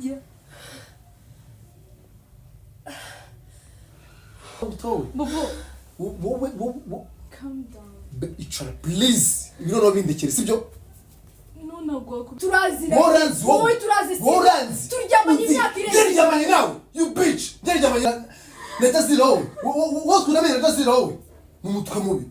Yeah. Wowe. Bobo. Wowe, wowe. Calm down. Icara please, ibi noneho bindekere, sibyo? No, ntabwo Turaziranye. Woranzi wowe. Wowe turazi si. Woranzi. Turyamanye imyaka irenze. Ngeryamanye nawe, you bitch. Ngeryamanye na Jazira wowe. Wowe twunamye na Jazira wowe mu mutwe mubi.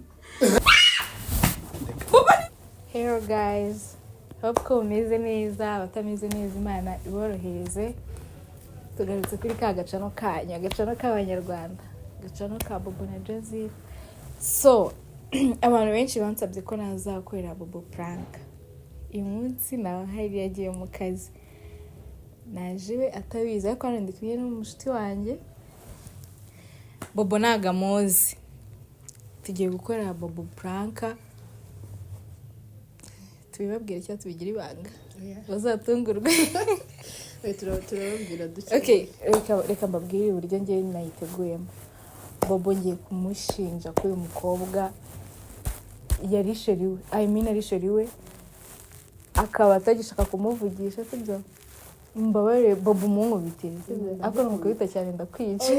Hello guys, hope ko mumeze neza, abatameze neza Imana iborohereze. Tugarutse kuri ka gacano kanyu, agacano k'Abanyarwanda, agacano ka Bobo na Jazira. So, abantu benshi bansabye ko nazakorera Bobo prank. Uyu munsi nawe hari yagiye mu kazi. Naje we atabizi, ariko hano ndi kumwe n'umushuti wanjye. Bobo ntago amuzi. Tugiye gukorera Bobo prank. Tubibabwire cyangwa tubigire ibanga bazatungurwe? Turababwira duke. Okay, reka mbabwire uburyo ngewe nayiteguyemo. Bobo ngiye kumushinja ko uyu mukobwa yari chéri we, I mean ari chéri we, akaba atagishaka kumuvugisha, sibyo? Mbabarire Bobo, umunkubitire, sibyo? Ariko numukubita cyane ndakwica.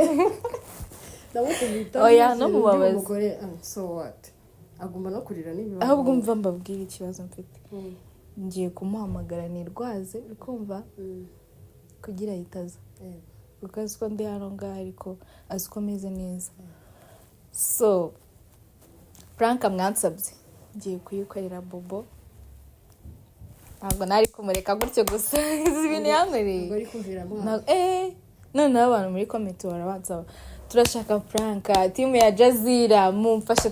Ndamukubita. Oya, no mubabaze. Umugore, so what, agomba no kurira n'ibibazo. Ahubwo mva mbabwire ikibazo mfite. Ngiye kumuhamagara nirwaze, uri kumva, kugira yitaza, kuko azi ko ndi hano ngaho, ariko azi ko ameze neza. So prank mwansabye ngiye kuyikorera Bobo. Ntabwo nari kumureka gutyo gusa, izi ibintu yankoreye. Ubwo ari kuviramo. Noneho abantu muri comment barabansaba, turashaka prank, team ya Jazira mumfashe,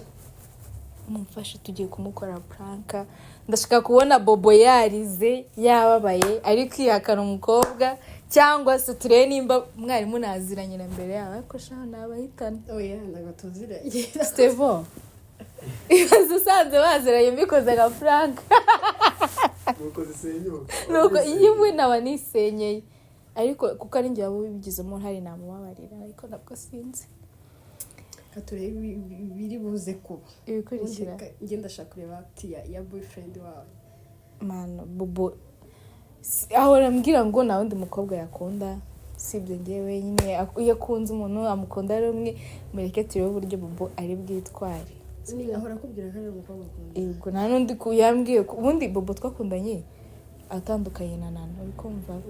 mumfashe, tugiye kumukora prank. Ndashaka kubona Bobo yarize, yababaye, ari kwihakana umukobwa, cyangwa se turebe nimba mwarimu naziranye na mbere yabo. Ariko shaho nabahitana. Oya, ntabwo tuziranye. Stevo, ibaze usanze baziranye mbikoze nka prank. Nuko zisenyuka. Nuko iyo we naba nisenyeye, ariko kuko ari njye waba ubigizemo uruhare namubabarira, ariko nabwo sinzi. Reka turebe ibiri buze kuba. Ibikurikira. Ubundi njye ndashaka kureba acte ya boyfriend wawe. Mano, Bobo ahora ambwira ngo nta wundi mukobwa yakunda sibyo njye wenyine. Iyo akunze umuntu amukunda ari umwe. Mureke turebe uburyo Bobo ari bwitware. Ni ahora akubwira ko ari umukobwa akunda? Yego, nta n'undi yambwiye ubundi Bobo twakundanye atandukanye na Nana, uri kumva?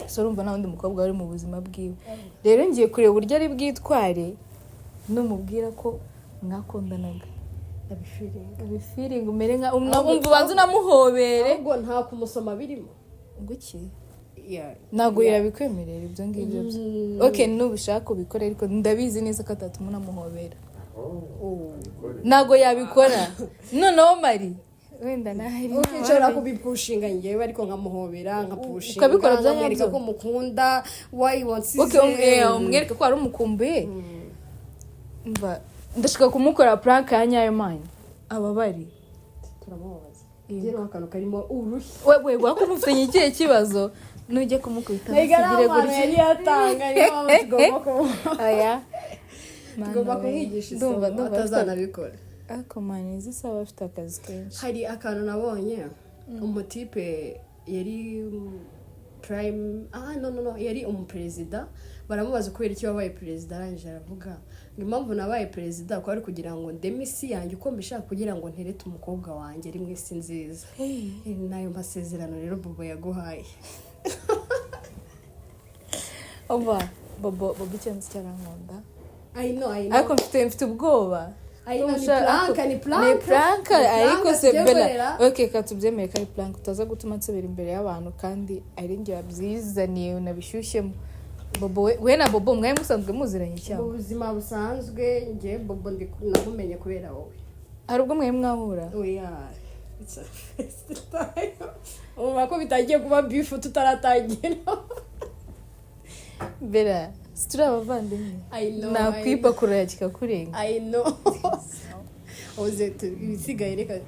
So urumva nta wundi mukobwa wari mu buzima bwiwe. Rero ngiye kureba uburyo ari bwitware numubwira ko mwakundanaga. Ndabifeelinga. Abifeelinga, umere nka umva ubanza unamuhobere. Ahubwo nta kumusoma birimo. Ngo iki? Yeah. Ntabwo yabikwemerera ibyo ngibyo byo. Ok, nubishaka ubikore, ariko ndabizi neza ko atatuma unamuhobera. Oh. Ntabwo yabikora. Noneho mari wenda nahari. Ok, nshobora kubipushinga njyewe, ariko nkamuhobera, nkapushinga. Ukabikora bya nkamwereka nyabyo? ko mukunda, why wansize. Ok, umwereke ko wari umukumbuye. Umva, ndashaka kumukora prank ya nyayo mani ababari. Turamubabaza. Njye ni akantu karimo urushyi. We wako mufitanye ikihe kibazo? Nujya kumukubita Mbega ari usigire amano gutya. Yari yatanga, niyo mpamvu tugomba Oya. tugomba Mana we. kumwigisha Ndumva isomo ndumva atazanabikora. Ariko mani izi saha afite akazi kenshi. Hari akantu nabonye, umutipe yari prime, ah no, no, no, yari umuperezida. Baramubaza kubera iki wabaye perezida, arangije aravuga ngo impamvu nabaye perezida ko ari kugira ngo ndeme isi yanjye uko mbishaka, kugira ngo nterete umukobwa wanjye ari mu isi nziza. N'ayo masezerano rero Bobo yaguhaye. Umva Bobo, Bobo icyo nzi cyarankunda. I know, I know. Ariko mfite ubwoba. I know, ni prank, ni prank. Ni prank. Ni Ariko prank se tugiye Bella gukorera. Ok, reka tubyemere ko ari prank, utaza gutuma nsubira imbere y'abantu kandi ari njye wabyizaniye unabishyushyemo. Bobo we na Bobo mwari musanzwe muziranye Mu cyangwa? buzima busanzwe njye Bobo ndi namumenye kubera wowe. Hari ubwo mwari mwahura? Oya, it's a first time. Umva ko bitangiye kuba beef tutaratangira. Bella, si turi abavandimwe? I know. Nakwipakurura kikakurenga. I know. Oze ibisigaye reka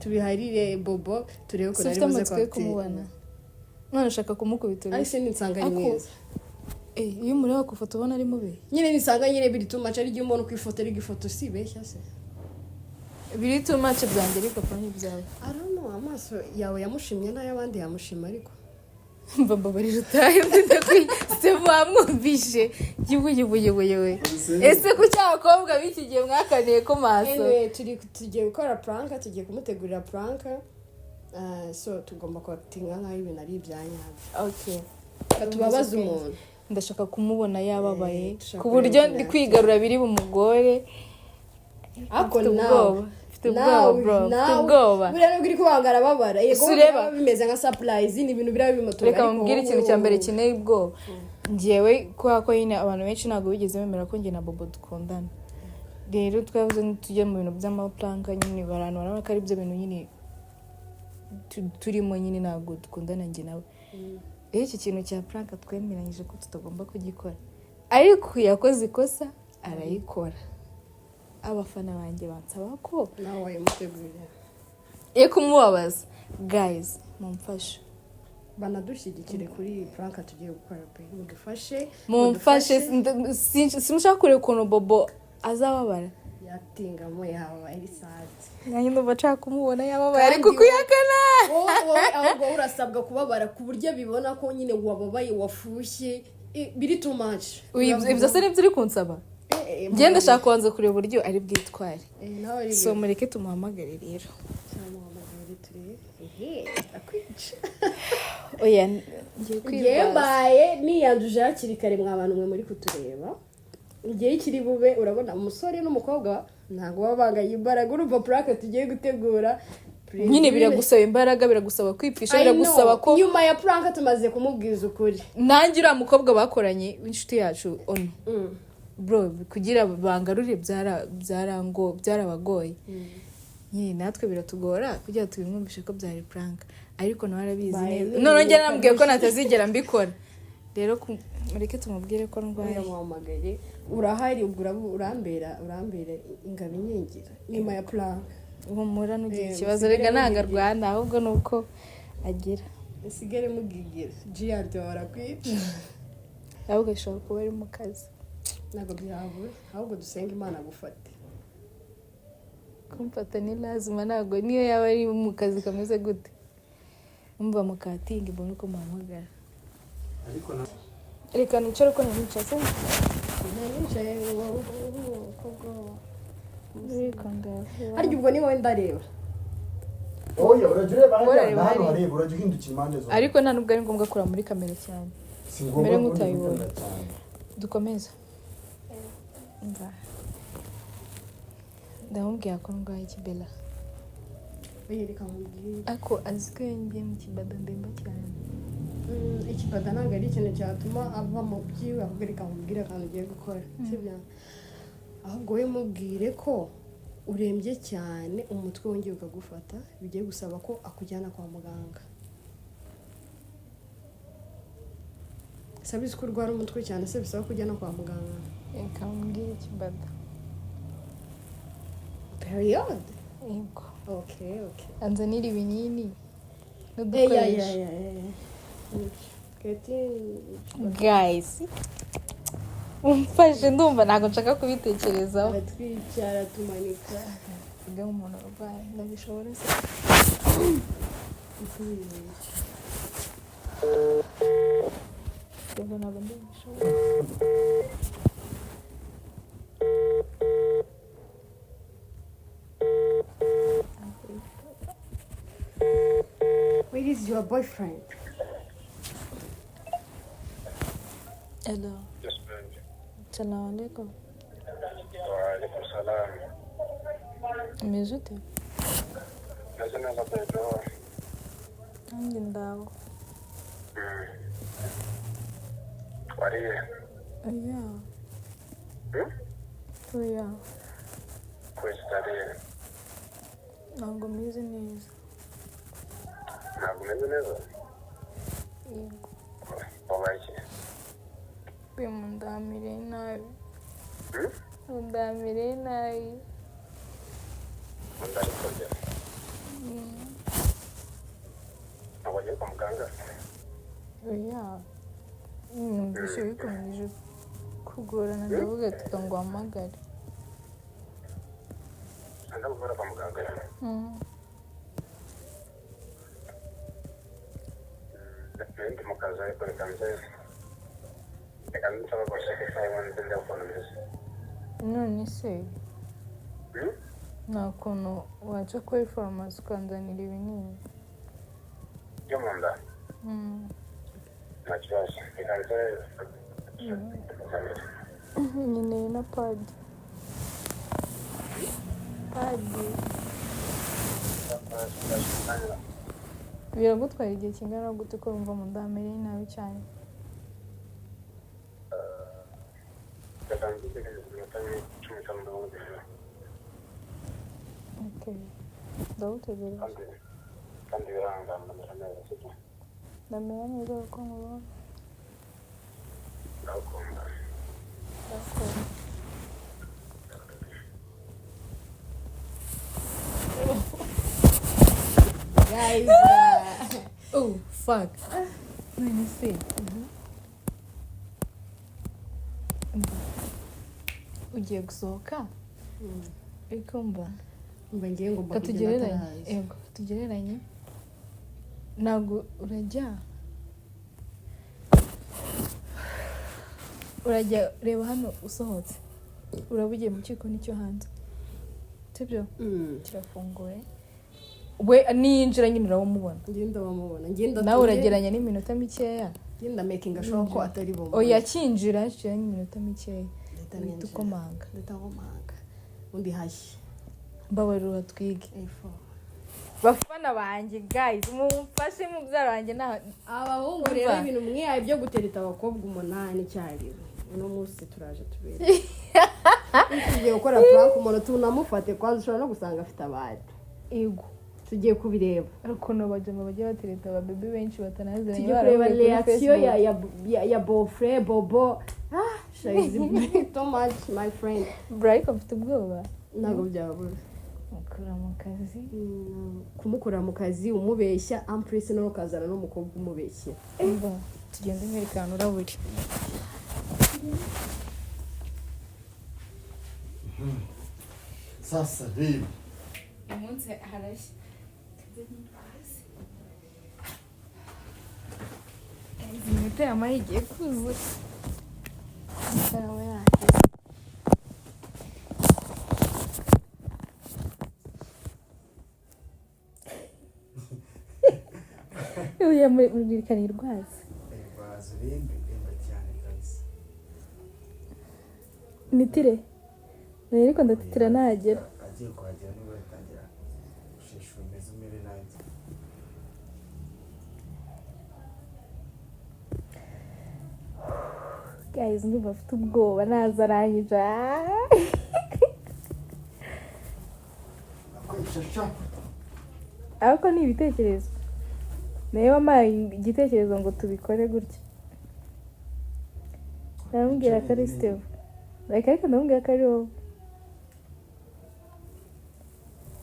tubiharire Bobo, turebe Si ukuntu ufite ari buze amatsiko yo kwakira. kumubona none ushaka kumukubita Ariko urushyi. nisanga ari mwiza. Eh, iyo umureba ku ifoto ubona ari mubi. Nyine nisanga nyine biri too much, ari igihe umuntu ku ifoto, ariko ifoto si ibeshya se? Biri too much byanjye, ariko pfa n'ibyawe. I don't know, amaso yawe yamushimye n'ay'abandi yamushima, ariko Mba mbabarira utahe se mwamwumvishe yewe. Ese kuki abakobwa b'iki gihe mwakaniye ko maso? Anyway, tugiye gukora prank, tugiye kumutegurira prank. So tugomba kuactinga nk'aho ibintu ari ibyanyabyo. Okay. Tubabaze umuntu. Ndashaka kumubona yababaye Dushaka ku buryo kureba ndi ukuntu kwigarura biri bumugore. Ariko Mfite nawe ubwoba, mfite ubwoba bro, mfite nawe ubwoba. Buriya nubwo uri kubanga arababara, yego. Si ureba? Biraba bimeze nka surprise, ni ibintu biraba bimutunga. Reka Ariko mubwire wowe, ikintu cya mbere wowe. kineye ubwoba. Ngewe kubera ko nyine abantu benshi ntabwo bigeze bemera ko njye na Bobo dukundana, rero twavuze tujya mu bintu by'amaprank nyine, abantu barabona ko ari byo bintu nyine turimo nyine, ntabwo dukundana njye nawe. Rero iki kintu cya prank twemeranyije ko tutagomba kugikora, ariko yakoze ikosa arayikora. Abafana banjye bansaba ko Nawe wayimutegurira. ye kumubabaza. Guys, mumfashe. Banadushyigikire kuri iyi prank tugiye gukora pe, mudufashe. Mumfashe. Simushaka kureba ukuntu Bobo azababara. Yatingamo yaba ari sazi. Nanjye ndumva nshaka kumubona yababaye, Kandi ariko kuyakana. Wowe ahubwo wowe urasabwa kubabara ku buryo bibona ko nyine wababaye, wafushye, biri too much. Ibyo se nibyo uri kunsaba? Ngenda ndashaka kubanza kureba uburyo ari bwitware. Nawe ari So mureke tumuhamagare rero. Cyamuhamagare turebe. Ehe, akwica. Oya, ngiye Ngewe kwirwaza. mbaye niyanduje hakiri kare. Mwa bantu mwe muri kutureba, igihe kiri bube, urabona umusore n'umukobwa ntabwo baba banganya imbaraga. Urumva prank tugiye gutegura. Nyine biragusaba imbaraga, biragusaba kwipfisha, I know. biragusaba ko Nyuma ya prank tumaze kumubwiza ukuri. Nanjye uriya mukobwa bakoranye w'inshuti yacu ono, bro, kugira bangarure byarango byarabagoye nyine. Natwe biratugora kugira tubimwumvishe ko byari prank, ariko nawe arabizi Baye neza. ni None njye ibintu namubwiye ko natazigera mbikora. Rero mureke tumubwire ko ndwaye. Yamuhamagaye, urahari ubwo urambera ingabo inkingira nyuma ya prank. Humura, ntugire ikibazo. Musigare Rega ntabwo mugigira. arwana, ahubwo ni uko agira. Usigare mugigira giyanti warakwica. Ahubwo ashobora kuba ari mu kazi. Ntabwo byabura, ahubwo dusenga Imana gufate. Kumfata ni lazima, ntabwo niyo yaba ari mu kazi kameze gute. Umva mukatinga mbone uko muhamagara. Ariko na Reka nicare uko nanicaye se. Nicaye umukobwa. Urikondera. Harya ubwo ni wowe ndareba? Oya, urajya ureba hariya. Urareba Na hano. hariya. Hareba, urajya uhindukira impande zombi. Ariko nta nubwo ari ngombwa kureba muri kamera cyane. Si ngombwa Mbere kubona muri nk'utayibonye. kamera cyane. Dukomeze. Umva, ndamubwira ko ndwaye ikibela. Oya, reka nkubwire. Ariko azi ko iyo ngiye mu kibada ndemba cyane. Ikibada ntabwo ari ikintu cyatuma ava mu byiwe. Ahubwo reka nkubwire akantu ugiye gukora, sibyo? Ahubwo we mubwire ko urembye cyane, umutwe wongeye ukagufata, bigiye gusaba ko akujyana kwa muganga. Sabizi ko urwara umutwe cyane se bisaba ko ujyana kwa muganga? Reka mubwire ikibada. Period. Yego. Okay. Anzanira ibinini Eh, ya. n'udukoresho. Ya. Keti. Guys, umfashe, ndumva ntabwo nshaka kubitekerezaho. Aratwica, aratumanika. Mvuge nk'umuntu urwaye, ndabishobora se? Ntibeshye. Yego, ntabwo ndabishobora. Where is your boyfriend? Hello. Yes, ma'am. Salamu alaikum. Wa alaikum salam. Umeze ute? Meze neza, Pedro. Nanjye ndaho. Wariye? Oya. Hmm? Oya. Kwezi utariye? Ntabwo meze neza. Ntabwo umeze neza? Yego. Wabaye iki? Uyu mundamireye nabi. Hmm? Mundamireye nabi. Undi arikogera. Ntabwo wagiye kwa muganga? Oya, numvise bikomeje kugorana, ndavuga ati reka nguhamagare. Ntabwo ukora kwa muganga? Nari ndi mu kazi ariko reka nze reka nze nsaba rwose ko isaha imwe nze ndeba ukuntu meze. None se Hmm? nta kuntu waca kuri farumasi ukanzanira ibinini? Byo mu nda? Nta kibazo, reka nze nzanire. Nkeneye na padi. Padi biragutwara igihe kingana gute ko wumva mu nda hamereye nabi cyane? Reka nzitegereze iminota 15 ndabona. Okay, ndawutegereje. Kandi birangana, ndamera neza, sibyo? Ndamera neza kuko nkubona. Ndagukunda. Ndakora. Guys, Oh fuck. None se ugiye gusohoka ariko mba mba ngiye ngomba reka kugenda tugereranye. ataraza. Yego, tugereranye. Ntabwo urajya reba hano usohotse uraba ugiye mu gikoni cyo hanze, sibyo? Kirafunguye, we niyinjira nyine urabumubona. Ngenda bamubona, ngenda. Nawe urageranya n'iminota mikeya. Ngenda making sure ko atari bumubone. Oya, akinjira hashyiraho n'iminota mikeya Ndahita uhita ninjira. ukomanga. Ndahita nkomanga undi hashyi. Mbabarira twige. Efo. Bafana banjye, guys, mumfashe mubyara wanjye nta Abahungu Umva. rero ibintu mwihaye byo gutereta abakobwa 8 icyarimwe, uno munsi turaje tubere. Tugiye gukora prank umuntu tunamufate kwanza, ushobora no gusanga afite abandi. Ego. Tugiye kubireba. Hari ukuntu abajama bajya batereta ababebi benshi batanaziranye Tugiye kureba barahuye kuri reaction ya Facebook. ya bofre bobo. Ah, she's too much, my friend. Bro, ariko mfite ubwoba. Ntabwo byabura. Mukura mu kazi. Kumukura mu kazi umubeshya ampurisi, nawe ukazana n'umukobwa umubeshya. Umva, tugende mwerekana uraburi. Sasa reba. Umunsi harashya. Iminota yamaye igiye kuzura, amatara yahageze. Oya, murikana irwaza. Rwaza urembe, remba cyane kabisa. Nitire nayo, ariko ndatitira nahagera. Agiye kuhagera nibwo yatangira gusheshura, umeze umere nanjye. Guys, ndumva afite ubwoba, naza aranyica. Akwishasha. Ariko ni ibitekerezo nayo wampaye igitekerezo ngo tubikore gutya, ndamubwira ko ari Steve, reka, ariko ndamubwira ko ari wowe.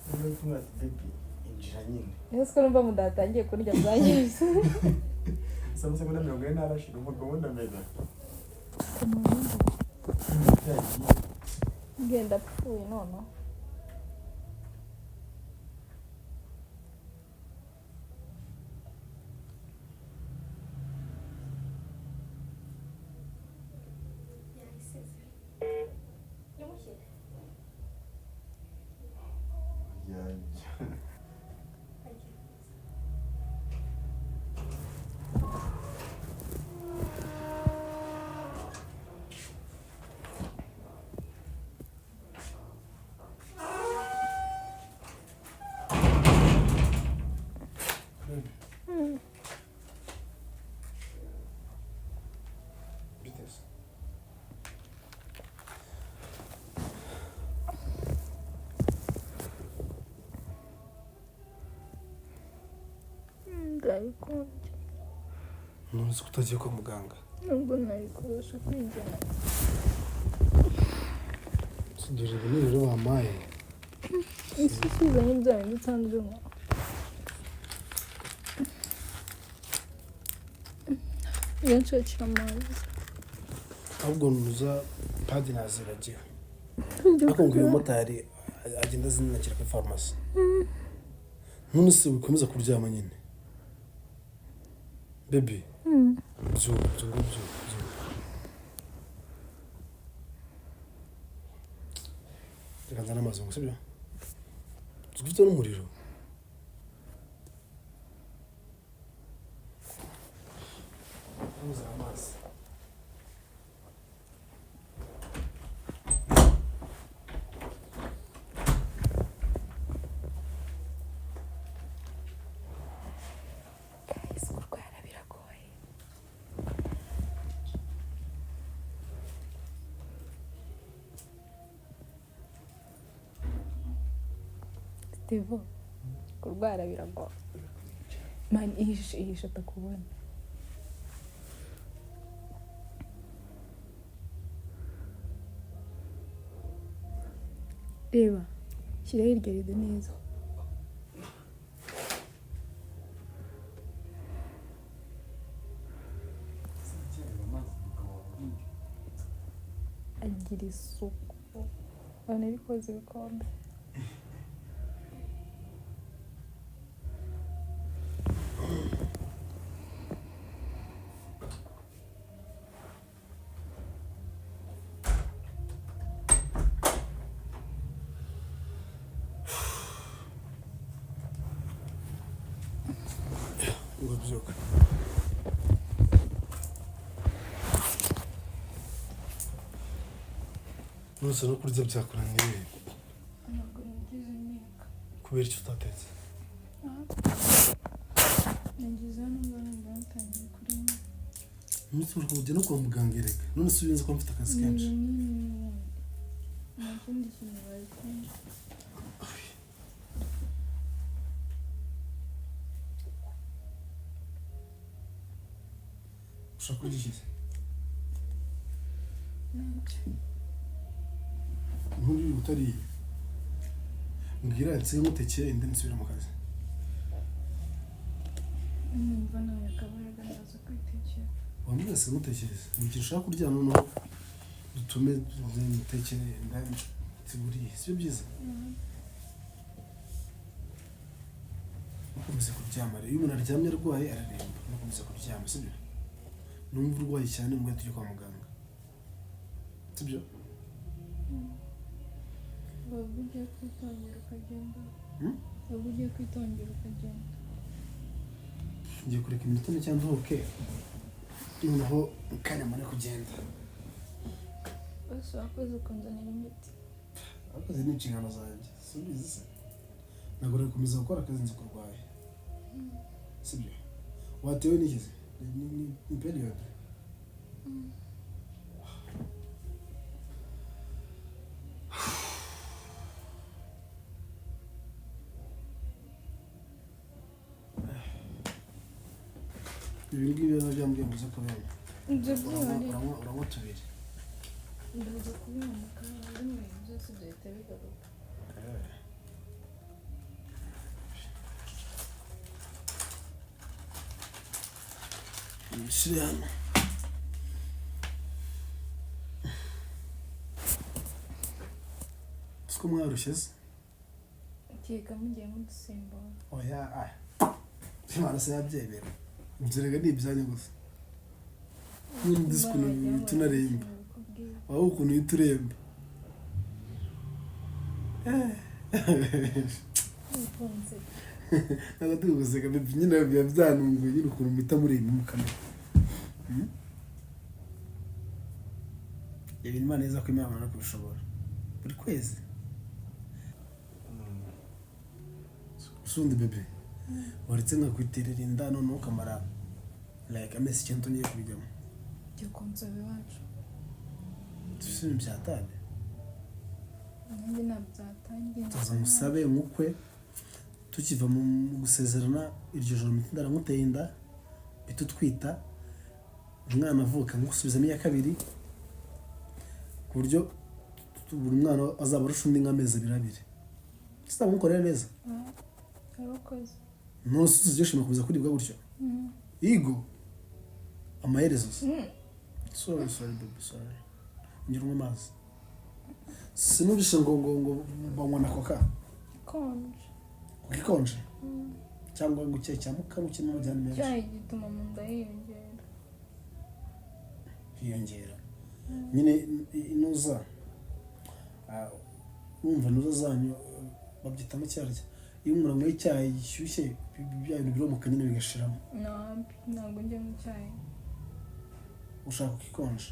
Niba uri kumwe ati baby injira nyine. Ese ko numva mudatangiye kurya byanyuze? Gusa amasegonda 40 ntarashira, umugabo ubundi ameze Ngenda apfuye noneho. Biteze. Ndabikunze. Ntuzi ko utagiye kwa muganga? Nubwo nari kubasha kwijyana. Dore ibinini rero bampaye. Isi isizanye bya bindi usanzwe unywa. Iyo nshakira amazi. Ahubwo nuza padi naziragiwe, ariko ngo uyu mumotari agenda azinakira kuri farumasi. None se wikomeza kuryama nyine? Baby, byuka, byuka, byuka, byuka. Reka nzane amazi ngo, sibyo? Ufite n'umuriro. Ntuzane amazi. Guys, kurwara biragoye. Stevo, kurwara biragoye. Man, ihishe, ihishe atakubona. Reba, shyiraho iryo rido neza. Agira isuku. Abantu ari koza ibikombe. Ngo byuka. Nonese no kurya byakunaniye? Ntabwo nigeze nteka. Kubera icyo utatetse? Nageze hano mbona natangiye kurema. Umunsi uri kujya no kwa muganga erega. None se ubizi ko mfite akazi Ni kenshi? ibinini n'ubundi, nta kindi kintu babikora. Ushaka kurya iki se? Ntacyo. Nk'uri utariye, mbwira nsibe ngutekeye indi nsubire mu kazi. Numva nawe akabaraga, ndaza kwitekera. Wambwira se ngutekereze mu gihe ushaka kurya, noneho dutume mutekere indani nsiguriye, sibyo byiza? Ntukomeze kuryama rero. Iyo umuntu aryamye arwaye araremba. Ntukomeze kuryama, sibyo? Numva urwaye cyane mwe tujye kwa muganga, sibyo? Waba ugiye kwitongera ukagenda. Hmm? Waba ugiye kwitongera ukagenda. Ngiye kureka iminota mike nduhuke, noneho mu kanya mbone kugenda. Bose wakoze ukunzanira imiti. Ariko izi ni inshingano zanjye, subizi se? Ntabwo uri gukomeza gukora akazi nzi ko urwaye, sibyo? Watewe n'iki se? Ni period. Ibi ngibi biba byambwiye ngo uze kubibona. Ibyo byihariye. Uranywa tubiri. Ndaza kubibona mu kanya, bimwe byose byahita bigaruka. Ibishyire hano. Siko mwarushye se? Kereka mugiye mudusimbura. Oya, ah, Imana se yabyemera? Ibyo rega ni ibyanyu gusa. Nyine uzi ukuntu uhita unaremba, wowe ukuntu uhita uremba. Ukunze. Ntabwo turi guseka baby, nyine biba byanunguye nyine ukuntu muhita muremba mukamera. Ibintu Imana iza ko Imana no kubishobora buri kwezi. Usundi bebe, waretse nkakwiterera inda noneho ukamara like amezi 9 utongeye kubijyamo? Jya kunsaba iwacu. Si ibintu byatane. Nanjye ntabwo byatangiye. Tuza ngusabe nkukwe tukiva mu gusezerana iryo joro mpita ndaramuteye inda, mpita utwita umwana avuka ngusubizamo iya kabiri, ku buryo buri mwana azaba arusha undi nk'amezi abiri abiri. Sizamukorera neza. Warakoze. None se uzishima kuza kuribwa gutyo? Igo amaherezo se? Sorry, sorry baby, sorry. Ngira unywe amazi. Sinumvise ngo banywa na coca. Konje. Coca ikonje. Cyangwa ngo icyayi cya mukaru kirimo amajyane menshi. Icyayi gituma mu nda hiyongera. Hiyongera nyine inuza, urumva inuza zanyu, babyitamo cyarya. Iyo umuntu anyweye icyayi gishyushye, bya bintu biromoka nyine bigashiramo. Nabi, ntabwo njya mu cyayi. Ushaka ukikonje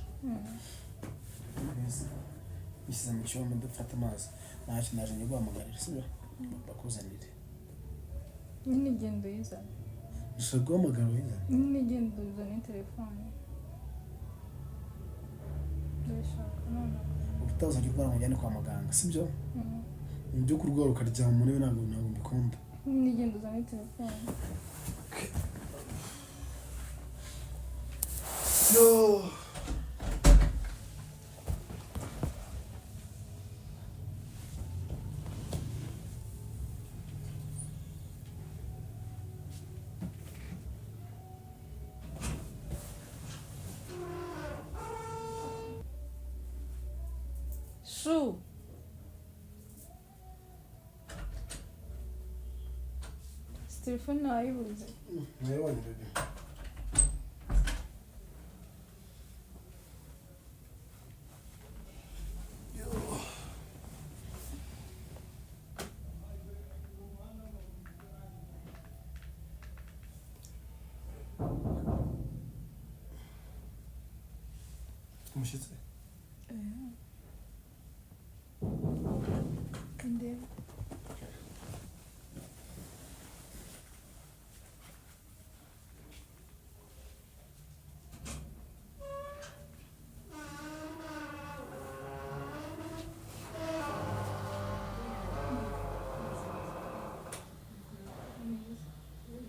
bishyize mu cyumba, ndafata amazi, ntacyo naje njye guhamagarira, sibyo? Bakuzanire. Nyine genda uyizane. Ndashaka guhamagara uyizane. Nyine genda uzane telefone, ndabishaka nonaha. Ubutaha uzajya urwara ngo ujyane kwa muganga, sibyo? Ibyo kurwara ukaryama mu ntebe ntabwo mbikunda. Nyine genda uzane telefone. Yo. Shu, si telefone nayibuze. Nayibonye, baby. Ufite umushyitsi? Ndebe.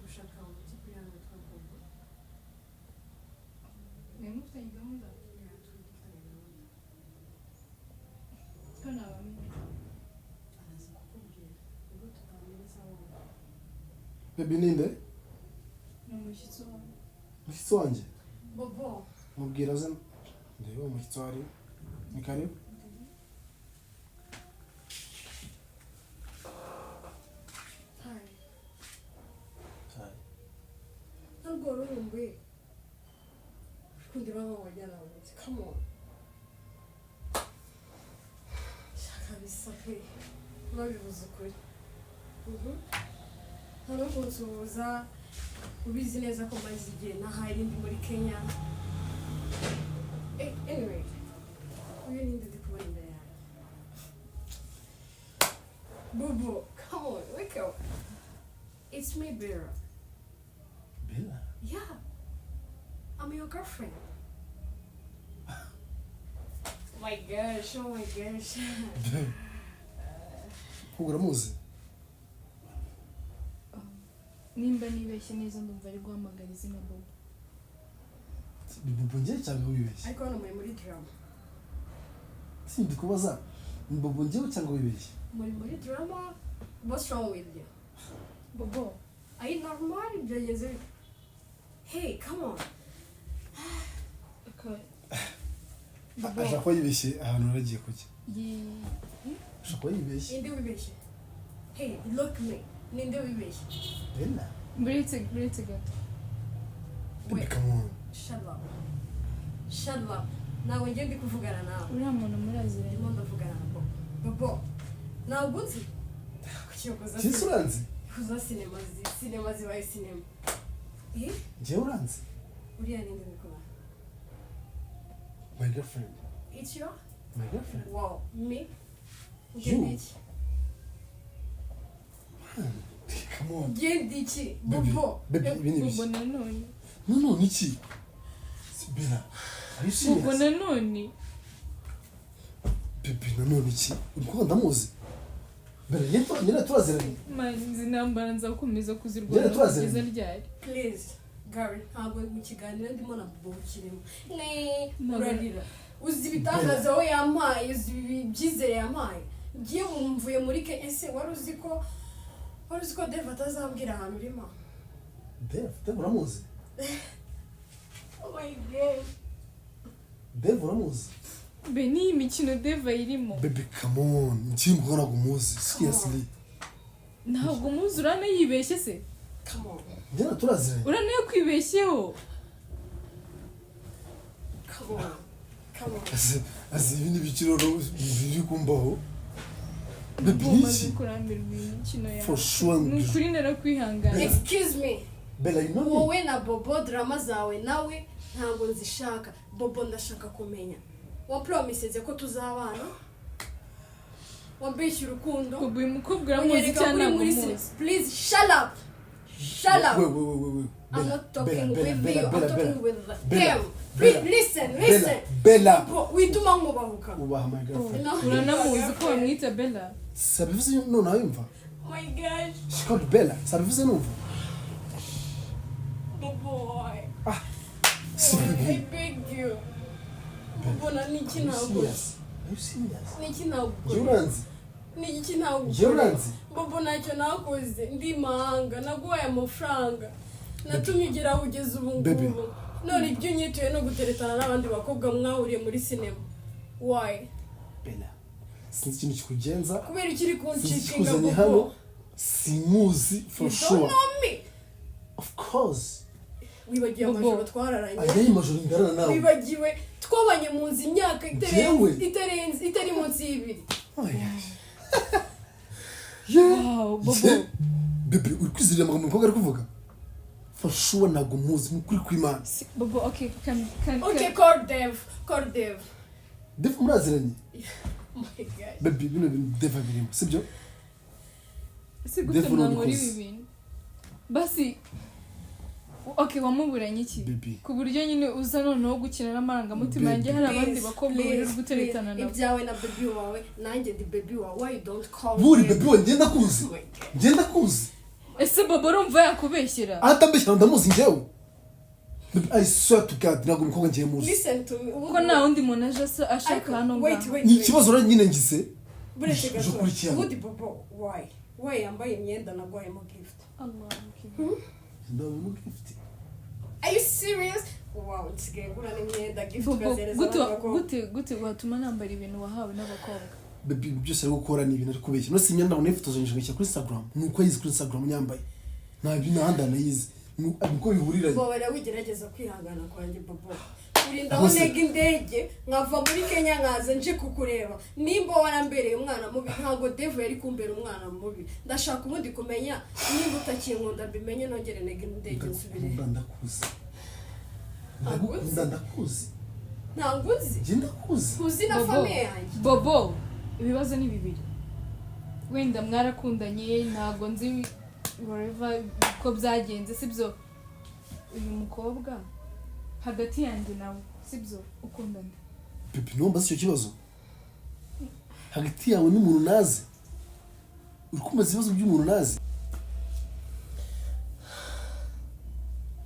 Gushaka umuti kuri hano witwa Bobo. Niba mufitanye gahunda ko nabamenye. Araza kukubwira ubwo tutamenya sawa. Baby, ninde? Ni umushyitsi wawe. Umushyitsi wanjye? Bobo. Mubwira aze ndebe uwo mushyitsi wari. Ni karibu. Hi. Hi. Ntabwo wari urumbuye kundi baba wajyana munsi. Come on, shaka bisa pe, babivuze ukuri. Nta no kunsuhuza, ubizi neza ko maze igihe ntahari, ndi muri Kenya. Anyway, uyu ninde ndi kubona imbere yanjye? Bobo, come on, wake up. It's me, Bera. Bella? Yeah, I'm your girlfriend. Oh my gosh, oh my gosh. Ubwo uramuzi? Nimba nibeshye neza, ndumva ari guhamagara izina Bobo. Ni Bobo ngiye cyangwa wibeshye? Ariko hano muri drama. Sindi kubaza, ni Bobo ngewe cyangwa wibeshye? Muri drama. What's wrong with you? Bobo. Are you normal? Byagenze bite? Hey, come on. Bobo. Ashobora kuba yibeshye ahantu yaragiye kujya. Ashobora kuba yibeshye. Ninde wibeshye? Hey, look me. Ninde wibeshye? Bella. Buretse gato. Baby, come on. Shut up. Shut up. Ntabwo ngiye, ndi kuvugana nawe. Uriya muntu muraziranye? Ndimo ndavugana na Bobo. Bobo. Ntabwo nzi. Kuki ukoza? Sinzi, uranzi? Kuza sinema sinema zibaye sinema. Eh? Njyewe uranzi? Uriya ninde ndi kubona? My girlfriend. It's your? My girlfriend. Wow. Me? You. Ngende iki? Come on. Ngende iki? Baby, Bobo. baby, ibi ni Bobo ibiki? nanone. No, ni iki? Bella, are you Bobo serious? nanone. Baby, nanone iki? Uri kubona ndamuzi? Bella, nyine turaziranye. Man, izi ntambara nzakomeza Njyewe kuzirwana turaziranye. kugeza ryari? Please. Gary, ntabwo mu kiganiro ndimo na Bobo kirimo. Ne, Ntabwo- urarira. Uzi ibitangaza we yampaye, uzi ibyizere yampaye. Ngiye mvuye muri Kenya, ese wari uzi ko Dave atazambwira ahantu urimo? Dave, Dave uramuzi? Oh my God. Dave uramuzi? Be, n'iyi mikino Deva irimo. Baby, come on. Ngiye mbona ntabwo umuzi. Seriously. Ntabwo muzi, urana yibeshye se? Come on. Njye nawe turaziranye. Uranayo kwibeshyeho. Come on, come on. Azi ibi ni ibiki rero biri kumbaho, baby? Ubu umaze Niki? kurambirwa iyi mikino yawe. For sure. Ni ukuri narakwihangana. Excuse me. Bella, you know me. Wowe na Bobo, drama zawe nawe ntabwo nzishaka. Bobo, ndashaka kumenya, wapromisinze ko tuzabana, wambeshya urukundo, Bobo, uyu mukobwa uramuzi unyereka cyangwa kuri ntabwo muri umuzi? Please shut up, shut up. Wait, wait, wait, wait, wait. I'm Bella, not talking Bella, with Bella, you. I'm Bella, talking Bella. with Bella, him. Bella. Please, listen, Bella, listen. Bella. Bo, wituma nkubahuka. Ubaha my girlfriend. No. Uranamuzi ko bamwita Bella? Sabivuze nonaha yumva. Oh my gosh. She called Bella. Sabivuze numva. Bobo, Si I baby. beg you. Bobo, na niki Are you ntabwo. serious? Are you serious? Niki ntabwo. Njye uranzi. Niki ntabwo. Njye uranzi. Bobo, ntacyo nakoze. Ndi imahanga, naguhaye amafaranga. Natumye ugera aho ugeze ubu Baby. ngubu. None ibyo unyituye no guteretana n'abandi bakobwa mwahuriye muri sinema. Why? Bella. Sinzi ikintu kikugenza. Kubera ikiri Sinzi kuncheatinga, ikikuzanye Bobo. hano. Sinkuzi for You don't sure. know me. Of course. Wibagiwe Bobo. amajoro twararanye? Ayayi majoro ndarana nawe. Wibagiwe twabanye mu nzu imyaka Njyewe? itarenze, itari munsi y'ibiri? Oh my gosh. Yeah. Wow, Bobo. Yeah. Baby, uri kwizirira amagambo umukobwa ari kuvuga? For sure ntabwo muzi, ni ukuri kw'Imana. Bobo, okay, can Okay, call Dev, call Dev. Dev muraziranye? Oh my God. Baby, bino bintu Dev birimo, sibyo? Ese gute Dev ni mwankora ibi ubikoze. bintu? Basi okay, wamuburanye iki Baby. ku buryo nyine uza noneho gukina n'amarangamutima yanjye, hari abandi Please, bakobwa please, wirirwa uteretana please. nabo? Ibyawe na baby wawe, nanjye ndi baby wawe. Why you don't call Buri Dev? baby we, ngenda kuzi. Oh my God. Ngenda kuzi. Ese Bobo urumva yakubeshyera? Atambeshyira, ndamuzi njyewe. Baby, I swear to God, ntabwo umukobwa ngiye muzi. Listen to me. Ko nta wundi muntu aje ashaka Ariko, hano wait, ngaha? wait, Ni wait. ikibazo rero nyine ngize. Buretse Je gato. ukurikirana. Ubundi Bobo, why yambaye imyenda naguhayemo gift? Allah akbar. Ndabona gift. Are you serious? Wow, nsigaye ngura n'imyenda gift, Bobo, ukazereza gute abandi bakobwa. gute watuma nambara ibintu wahawe n'abakobwa? Baby, ibi byose ari gukora ni ibintu ari kubeshya. No si imyenda ndabona yifotozanyije ngashyira kuri Instagram. Ni uko ayizi kuri Instagram nyambaye. Nta bintu ahandi anayizi. Ni uko bihuriranye. Bobo, rero wigerageza kwihangana kwanjye. Bobo, urinda Aho aho ntega indege nkava muri Kenya nkaza nje kukureba. Nimba warambereye umwana mubi, ntabwo Devu yari kumbera umwana mubi. Ndashaka ubundi kumenya nimba utakinkunda, mbimenye nongere ntege indege nsubire. Ndagukunda, ndakuzi. Ndagukunda, ndakuzi. Ntabwo uzi. Njye ndakuzi. Uzi na Bobo. famille yanjye. Bobo, ibibazo ni bibiri. Wenda mwarakundanye, ntabwo nzi whatever uko byagenze, sibyo? Uyu mukobwa, hagati yanjye nawe, sibyo, ukundana? Baby, ntumbaze icyo kibazo. Hagati yawe n'umuntu nazi. Uri kumbaza ibibazo by'umuntu nazi.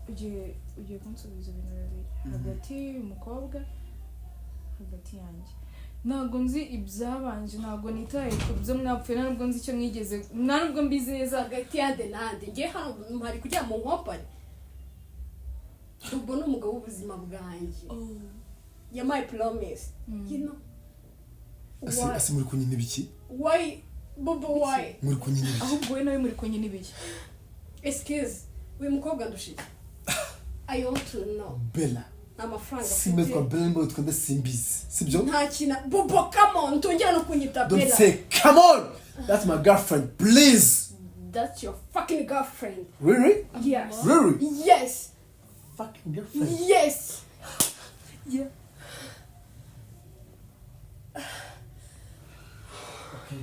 Ugiye kunsubiza ibintu bibiri hagati y'uyu mukobwa, hagati yanjye. Ntabwo nzi ibyabanje, ntabwo nitaye ku byo mwapfuye, nta nubwo nzi icyo mwigeze, nta nubwo mbizi neza. Hagati yande nande? Ngiye hano mpari kugira mu nkompane. Ubwo ni umugabo w'ubuzima bwanjye, yampaye promise. Ase Why? ase muri kunyina ibiki? Why, Bobo, why? Muri kunyina ibiki? Ahubwo wowe nawe muri kumwe n'ibiki? Excuse, uyu mukobwa ndushije? I want to know. Bella. Nta mafaranga Simba afite. yitwa Bella, nimba witwa nde simbizi. Sibyo? Nta kintu. Bobo, come on, ntongera no kunyita Don't Bella. say come on. That's my girlfriend, please. That's your fucking girlfriend. Really? Yes. Really? Yes. Fucking girlfriend. Yes. Yeah. Okay.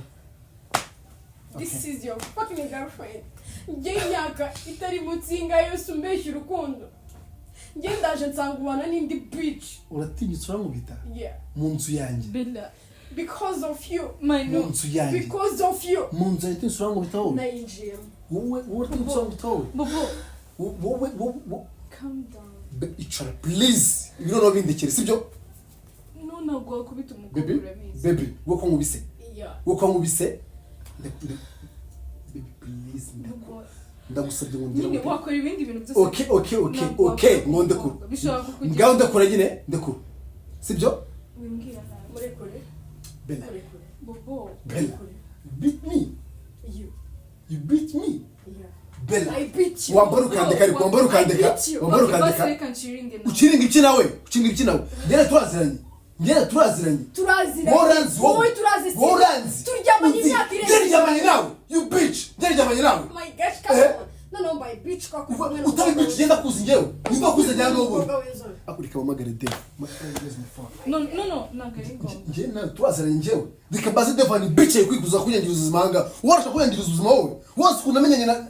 This is your fucking girlfriend. Njye imyaka itari munsi y'ingahe yose umbeshya urukundo, njye ndaje nsanga ubana n'indi bitch. Uratinyutse urankubita Yeah. mu nzu yanjye. Bella. Because of you. My Mu no. nzu yanjye. Because of you. Mu nzu yanjye utinyutse urankubita wowe. Nayinjiyemo. Wowe uratinyutse urankubita wowe. Bobo, Wowe. Calm down. Icara please. Ibi noneho bindekere, sibyo? No, ntabwo wakubita umukobwa. Baby, Urabizi. baby, wowe ko nkubise. Yeah. Wowe ko nkubise. Baby, please, Bobo, ndagusabye ngo ngire nyine ngo wakora ibindi bintu byose. Okay. Ntabwo Okay, wakubita ngo ndekure. umukobwa. Bishobora kukugira Ngaho ndekura nyine, ndekura. Sibyo? Wimbwira nabi. Murekure. Bella, Murekure. Bobo. Bella. Beat me. You. You beat me. Yeah. Bella, I beat you. Wambara ukandeka, ariko wambara ukandeka. I beat you. Wambara Okay, basi ukandeka. reka nshiringe nawe. Ukiringa iki nawe? Ukiringa iki nawe? Njyewe turaziranye, njyewe turaziranye. Turaziranye. Wowe uranzi, wowe. Wowe turazi si. Wowe uranzi. Turyamanye Uzi. imyaka irenze. Njyewe ryamanye nawe, you bitch, njyewe ryamanye nawe. Oh my gosh, come Eh? on. Noneho mbaye bitch kwa kumwe Utari bitch, ngenda kuzi njyewe nimba kuzi njyanga wowe. Umukobwa w'inzobe. Akurika wamagare Dave. My friend, where's my phone? No, no, no, ntabwo ari ngombwa. Njye nawe turaziranye njyewe. Reka mbaze Devani bicaye kwikuza kunyangiriza ubuzima ahangaha. Warasha kunyangiriza ubuzima wowe. Wose ukuntu amenyanye na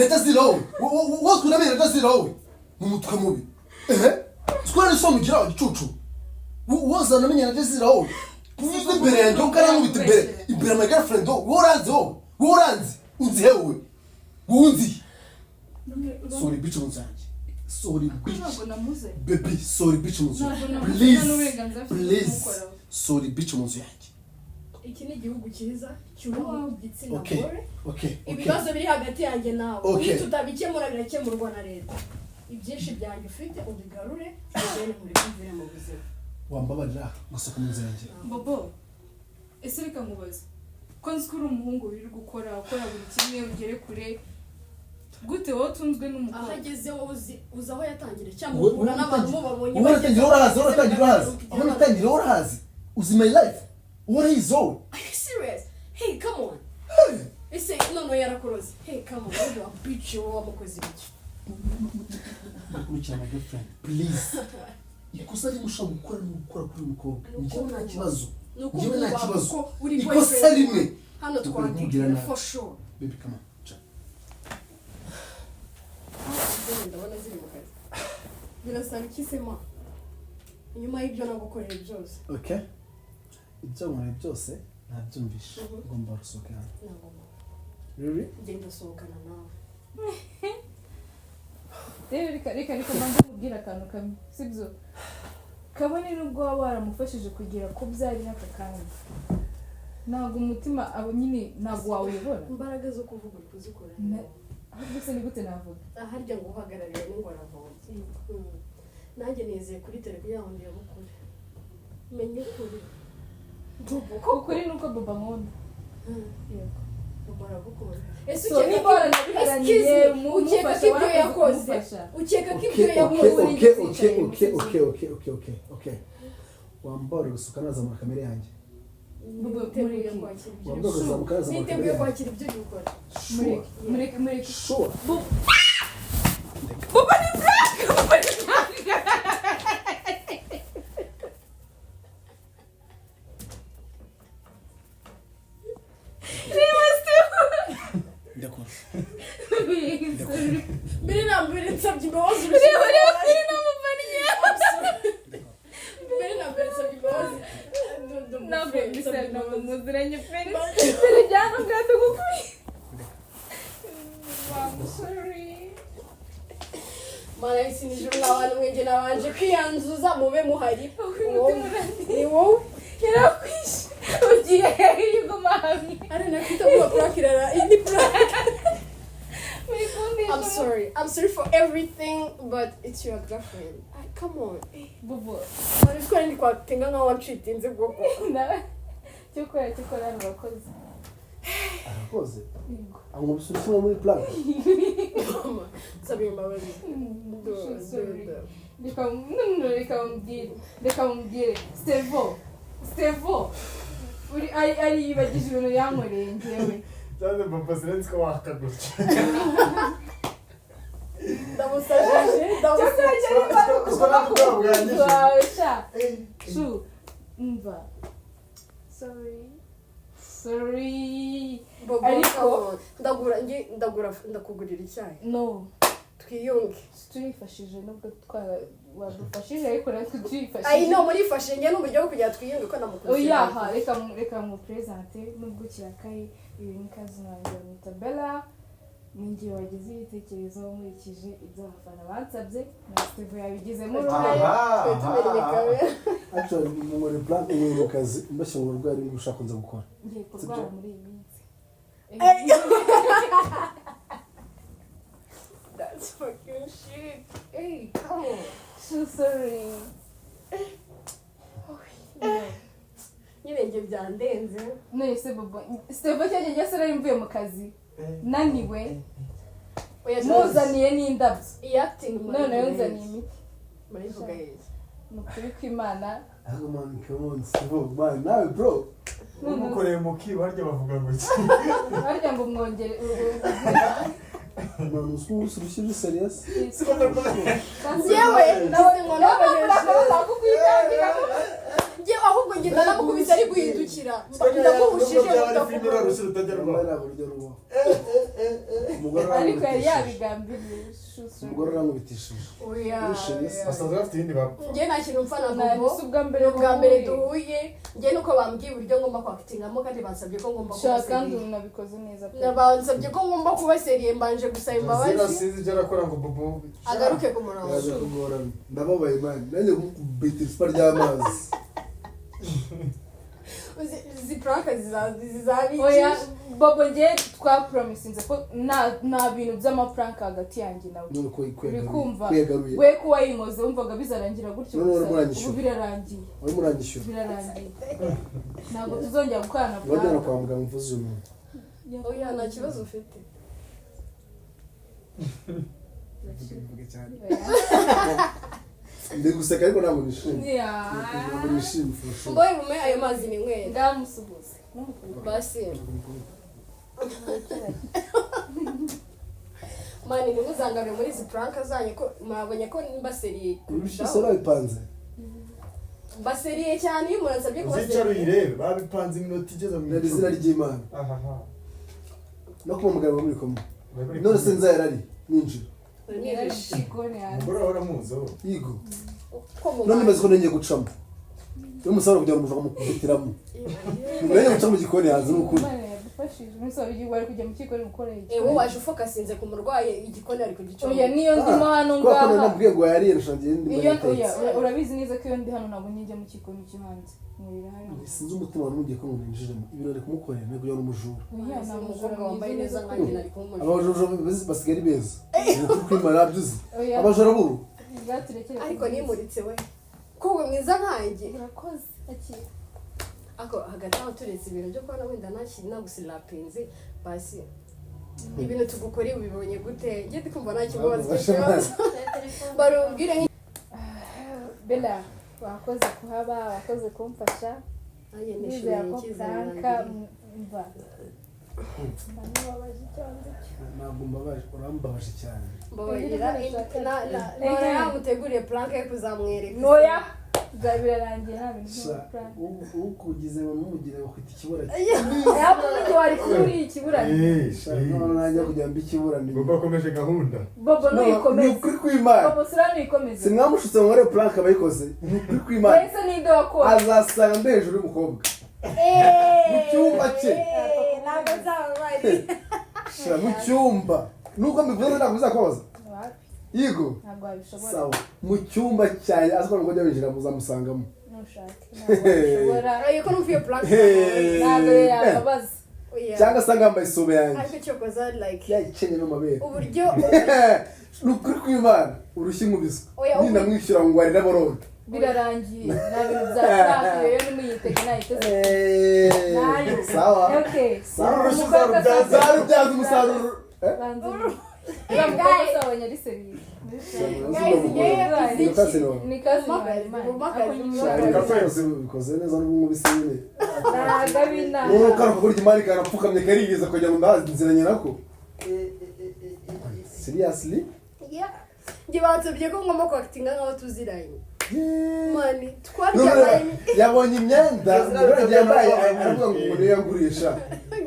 Jazira wowe. Wose ukuntu amenyanye na Jazira wowe. Mu mutwe mubi. Ehe. Square isoni ugira igicucu. Wose anamenyanye na Jazira wowe. Kuvuza imbere yanjye ukarankubita imbere my girlfriend wowe. Wowe uranzi wowe. Wowe uranzi. Unzi he wowe. Wowe unzi. Sorry bitch mu nzu yanjye. Sorry bitch. Ntabwo namuze. Baby, sorry bitch mu nzu Ntabwo yanjye. namuze, Please. nta n'uburenganzira afite bwo Please. kumukoraho. Sorry bitch mu nzu yanjye. Iki ni igihugu cyiza cyubaha igitsina Okay. gore. Okay. Okay. Ibibazo biri hagati yanjye nawe, Okay. iyo tutabikemura birakemurwa na leta. Ibyinshi byanjye ufite ubigarure, ugende nkureke mvire mu buzima. Wambabarira gusohoka mu nzu yanjye. Bobo, ese reka nkubaze, ko nzi ko uri umuhungu wirirwa ukora ukora buri kimwe ugere kure, gute wowe utunzwe Aho n'umukobwa? ageze wowe uzi aho yatangiriye cyangwa Wowe- uhura wowe n'abantu utangira- mubabonye. Wowe uratangira urahazi, wowe uratangira urahazi, bageze- wowe uratangira urahazi, uzi my life, wowe urayizi wowe. Are you serious? Hey, come on. Ese noneho yarakuroze. Hey, come on, wowe wa bitch, wowe wamukoze ibiki? Ndakurikira my girlfriend, please. Ikosa rimwe ushobora gukora ni ugukora kuri uyu mukobwa. Njyewe nta kibazo. Ni uko Njyewe nta wubaha kibazo. ko uri Ikosa boyfriend. rimwe. Hano Dukora twandikira kumubwira nabi. for sure. Baby, come on. Ca. Zene ndabona ziri mu kazi. Birasaba iki se ma? Nyuma y'ibyo nagukoreye byose. Okay, ibyo nkoreye byose nabyumvishe. Ugomba gusohoka hano. Ntabwo ma. Really? Ngenda sohokana nawe. Rero reka mbanze nkubwire akantu kamwe, sibyo? Kabone nubwo waba waramufashije kugera ku byo ari n'aka kanya, ntabwo umutima abo nyine ntabwo wawuyobora. Imbaraga zo kuvuga uri kuzikora. Ahubwo se ni gute navuga? Harya ngo uhagarariwe n'ingoravoma. Nanjye nizeye kuri tele kugira ngo ndebe ukuri. Menye ukuri. Bobo koko. Ukuri ni uko Bobo ankunda. Yego. Bobo aragukunda. Ese So, ukeka niba ko waranabiharaniye, Excuse me, ukeka mufasha, ko ibyo warakoze yakoze, kumufasha. ukeka ko Okay, ibyo okay, yakoze okay, okay, okay, okay, okay, okay, okay, okay. Wambabarira gusohoka nazamura kamere yanjye. Bobo, Niteguye mureke. kwakira ibyo Wambabarira kuzamuka nazamura kamere Niteguye yanjye. kwakira ibyo gukora. Mureke, mureke, mureke. Sure. Bobo, Bobo ni black, Bobo ni black. Reba Steve. Ndakora. Sorry. Mbere na mbere nsabye imbabazi. Reba, reba kuri namufannye. Mbere na mbere nsabye imbabazi. Ntabwo bisa, ntabwo muziranye pe. Mbere jyana ubwato gukwiye. I'm sorry. Mana y'isi n'ijuru n'abantu mwenge nabanje kwiyanzuza mube muhari. Umutima urandiye. Ni wowe. Yarakwishe. Ugiye hehe uguma hamwe? Ari nakwita kuba prank irara. Iyi ni prank. Muri kundisha. I'm sorry. I'm sorry for everything, but it's your girlfriend. Ah, come on. Bobo. Wari twari ndi kwatinga nkaho wancitinze bwoko. Nawe. Cyokora cyokora hano urakoze. Arakoze. Yego. Amubisa kimwe muri plank. Nsabye imbabazi. Sorry. Reka no no reka mubwire. Reka mubwire. Stevo. Stevo. Uri ari yibagije ibintu yankoreye njyewe. Cyane papa, sinzi ko wakagutse. Ndamusajije. Ndamusajije. Cyokora cyari Uziko ntabwo bwangije. wawe sha. Shu. Umva. Sorry. Sorry. Bobo, Ariko- come on. Ndagura nge ndagura ndakugurira icyayi. No. Twiyunge. Turifashije nubwo twara wadufashije, ariko natwe turifashije. Ayi no murifashe nge n'uburyo bwo kugira twiyunge ko namukunze. Oyaha, reka mupresente nubwo kirakaye. Uyu ni cousin wanjye, bamwita Bella. Ni njye wagize ibitekerezo nkurikije ibyo abafana bansabye, na Steve yabigizemo uruhare. Twe tumenye kamera. Actually, muri plan uri mu kazi mbashye mu burwayi nibwo ushaka kunza gukora. Ngiye kurwara muri iyi minsi. That's fucking shit. Hey, Come on. so sorry. Nyine njye byandenze. None se Bobo, Steve, cyangwa njye se nari mvuye mu kazi naniwe. Oya, Muzaniye n'indabyo. Iyi acting None yunzaniye imiti. Murayivuga yeza. Ni ukuri kw'Imana. Ariko man, come on, Steve, man, nawe bro. Umukoreye mu kibo harya bavuga ngo iki? Harya ngo mwongere Man, usu urushyi uri serious? Njyewe nawe ngo kukwitangira. Njyewe ahubwo ngenda namukubise ari guhindukira, ndamuhushije. Byaba ari filime, uriya rushyi rutajya rubaho. Wallahi ntabwo rujya rubaho. Umugore Ariko yari arankubitishije. yabigambiriye. Umugore arankubitishije. Oya. Wishimye se? Basanzwe bafite ibindi bapfa. Njye nta kintu mpfa na Ntabwo Bobo. si ubwa mbere. Ni ubwa mbere duhuye. Njye nuko bambwiye uburyo ngomba kwactingamo, kandi bansabye ko ngomba kuba Shaka kandi sérieux. unabikoze neza pe. Bansabye ko ngomba kuba sérieux, mbanje gusaba Zira imbabazi. sinzi ibyo arakora ngo Bobo Agaruke ku murongo. Yaje kugorana. Ndababaye man. Nanjye kumukubita icupa ry'amazi. Izi prank zizabicisha. Oya Bobo, njye twapromisinze ko nta bintu by'amaprank hagati yanjye nawe. None ko Uri kumva? kwegaruye. We ko wayinkoze wumvaga bizarangira gutyo None gusa. urimo uranyishyura. Ubu birarangiye. Urimo uranyishyura. Birarangiye, ntabwo tuzongera gukorana Wajyana prank. kwa muganga mvuze uyu muntu. Oya, nta kibazo ufite. Bivuge cyane. Ndi guseka ariko ntabwo nishimye. Ntabwo nishimye for sure. Mboye mume ayo mazi ni nywere. Ndamusuhuze. Basi man, ntimuzangarure muri izi prank zanyu, ko mwabonye ko mbasérieux Urushyi kurushaho. sora bipanze. Mbasérieux cyane iyo umuntu ansabye kuba Uzicara sérieux. uyirebe, babipanze iminota igeze mu Nari izina ry'Imana. Ahaha. No kumuhamagara muri kumwe. None se nzayarari ninjira. Umugore wawe uramuzi wowe? Yigo. Ko mu None mbaze ko ngiye gucamo. Iyo umusaruro kugira ngo umuva mukubitiramo. Ngiye guca mu gikoni hanze ni ukuri. Imana yadufashije umunsi wawe wari kujya mu kikoni gukora iki? Wowe waje ufokasinze ku murwayi, igikoni ari kugicamo. Oya, niyo ndimo hano Kubera ko ngaha. namubwiye ngo yariye rushangiye ndimo Iyo oya, yatetse. urabizi neza ko iyo ndi hano ntabwo njya mu kikoni cyo hanze, nkorera hano. Sinzi umutima wari mugiye ko ngo ninjiremo. Ibirori kumukorera ni kugira ngo umujura. Oya, nta mujura. Umukobwa wambaye neza nkanjye nari kumumujura. Abajura basigaye ari beza. Ni ukuri kwimara byuzi. Oya. Abajura b'ubu. Bwaturekere. Ariko nimuritse we kobwa mwiza nkanjye. Urakoze, akira. Ako hagati aho turetse ibintu byo kubona wenda ntagusilapinze, basi ibintu tugukoreye ubibonye gute? Njye ndi kumva nta kibazo, icyo kibazo barumbwire. Bella, wakoze kuhaba, wakoze kumfasha. Nanjye Ndizera nishimiye ko icyizere prank nangiriye. mva ndamubabaje icyo nzi cyo. Ntabwo mbabaje, urambabaje cyane. Mbabarira, nora yamuteguriye prank yo kuzamwereka. Noya, bya birarangiye, nta bintu Sha, by'amaprank. Ukugize ngo numugire bakwita ikiburane. Ahubwo n'igihe wari kuba uri ikiburanyi. Sha, none nanjye kugira ngo mbe ikiburane. Bobo akomeje gahunda. Bobo, Ni nuyikomeze. ukuri kw'Imana. Bobo, sura nuyikomeze. Simwamushutse ngo nkore prank abayikoze. Ni ukuri kw'Imana. Wese ninde wakora? Azasanga ndi hejuru y'umukobwa. Mu cyumba cye. Ntabwo nzaba bari. Sha, mu cyumba. Nubwo mbivuze ntabwo bizakubabaza. Wapi? Yigo. Ntabwo wabishobora. Sawa. Mu cyumba cyanjye azi ko ngo njya winjira muzamusangamo. Nushake, ntabwo wabishobora. Oya, ko numva iyo prank. Hey. Ntabwo yakabaza. Oya. Cyangwa se yambaye isume yanjye. Ariko cyokoza like Yayikenye n'amabere. uburyo Ni ukuri kw'Imana. Urushyi nkubiswe. Oya, Ninamwishyura ngo arire aboroga. Birarangiye, nta bintu bya prank rero, nimuyitege nayiteze. Nayo. Sawa. Okay. Sawa. Urushyi uzarubyaza. Zarubyaza umusaruro. Eh? Banza uriya mukobwa se wabonye ari sérieux? Guys, njyewe Ni cousin wawe. Ni cousin Mumakazi, wawe, man. mumakazi, Ako nyine. Sha, bikoze neza n'ubwo nkubise nyine. Ntabwo ari inama. Noneho kano kagoryi imari karapfukamye karigeza kugira ngo ndahazi nziranye nako. Seriously? Yeah. Njye bansabye ko ngomba kwactinga nkaho tuziranye. Yeah. Man, None twaryamanye. yabonye imyenda umugore yambaye aravuga ngo ngo niyo yangurisha.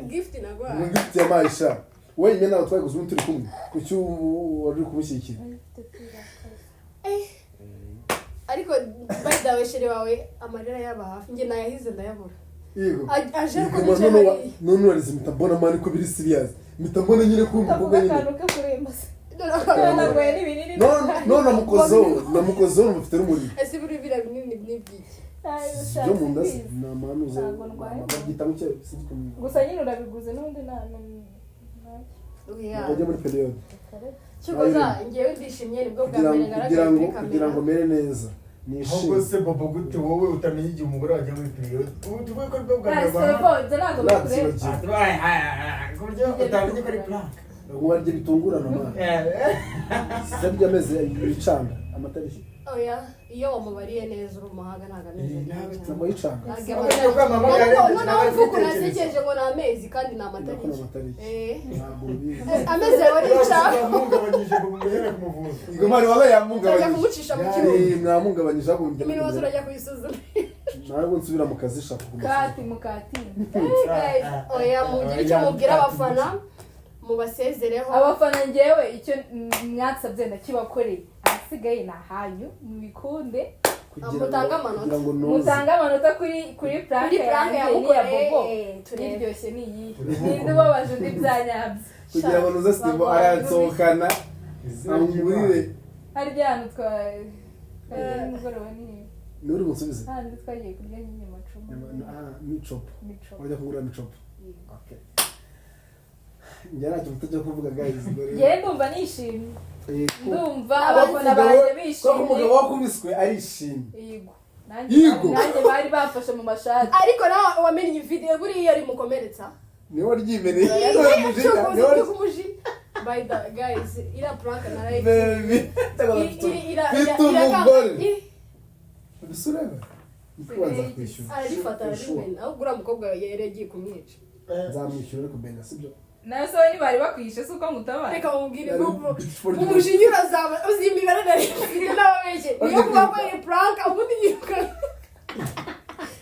Gift nagwaye. Ngo gift yampaye sha. We imyenda ntabwo twayiguze ubundi turi kumwe. Kuki wari uri kumushyigikira? Ariko by the way, chéri wawe amarira yaba hafi, njye nayahize ndayabura. Yego. Aje ariko Yego, nicaye none hariya. None urarize mpita mbona man ko biri serious. Mpita mbona nyine ko uyu mukobwa Kavuga nyine. akantu ko kuremba se. None Naguye n'ibinini. None namukozeho mufite n'umuriro. Ese buri biriya binini ni iby'iki? Byo mu nda se ni amanuza. Ntabwo ndwaye. Babyita mu cyo sinzi ukuntu. Gusa nyine urabiguze n'ubundi nta Oya. Bajya muri period. Cyokoza njyewe ndishimye, nibwo bwa Kugira mbere ngo ngaragaye kugira ngo kuri kugira ngo kamera. mere neza. Ahubwo Nishimye. se Bobo, gute wowe utamenya igihe umugore wagiye muri period? Ubu tuvuge ko aribwo bwa mbere Sebo, ibyo ntabwo bikureba. Nabyibagiwe. Ku buryo utamenya ko ari prank. Ngo warya bitungurana mwana. Sisabye amezi yicanga amatariki. Oya, iyo wamubariye neza uri umuhanga ntabwo amezi Ntabwo Ntabwo yicanga. Noneho mvugo nasekeje ngo ni amezi kandi ni Nako ni amatariki. amatariki. Eh. Ntabwo mbizi. Amezi yawe aricanga. Yamungabanyije ngo mumuhere kumuvuza. Ngo mwana wabaye Urajya yamungabanyije. kumucisha mu kibuga. Eh, mwamungabanyije ahubwo njya Iminwa kugenda. urajya kuyisuzuma. Ntabwo nsubira mu kazi shaka kuguma. Kati mukati. Oya, mugire icyo mubwira abafana, mubasezereho. Abafana, ngewe icyo mwansabye ndakibakoreye, ahasigaye ni ahanyu mubikunde. Kugira ngo Mutange amanota. Kugira ngo noze. Mutange amanota kuri prank Kuri prank yanjye n'iya yamukoreye, Bobo. turebe. Iryoshye ni iyihe? Ninde ubabaje undi bya nyabyo? Kugira ngo nuze Steve aransohokana angurire. Hari rya hantu twagiye nimugoroba ni Niwe uri bunsubize. Handi twagiye kurya nyine macuma. Ah, micopo. Mico. Wajya kugura micopo. Okay. Njye ntacyo mfite cyo kuvuga, guys. Dore. Ngewe ndumva nishimye. Eh, Ndumva Kuko abafana umugabo- banjye kuko bishimye. umugabo wakubiswe arishimye. Yego. Nanjye Yego. nanjye bari bamfashe mu mashati. Ariko nawe wamenye video buriya ari mukomeretsa. Niwe waryimeneye. Niwe umujinya. Cyuguzi Niwe uri kumujinya. By the guys, iriya prank narayi Baby. Mfite umugore. Mbese ureba? Nikubanza kwishyura. Ararifata ararimena, ahubwo uriya mukobwa yari yagiye kumwica. Nzamwishyura ariko Bella, sibyo? Nawe se wowe ntibari bakwishe? Si uko ngutabara? Reka bamubwire Yari ngo beautiful. umujinya urazaba uzi imibare nari mfite n'ababeshye niyo kuba ko ari prank ubundi yiruka.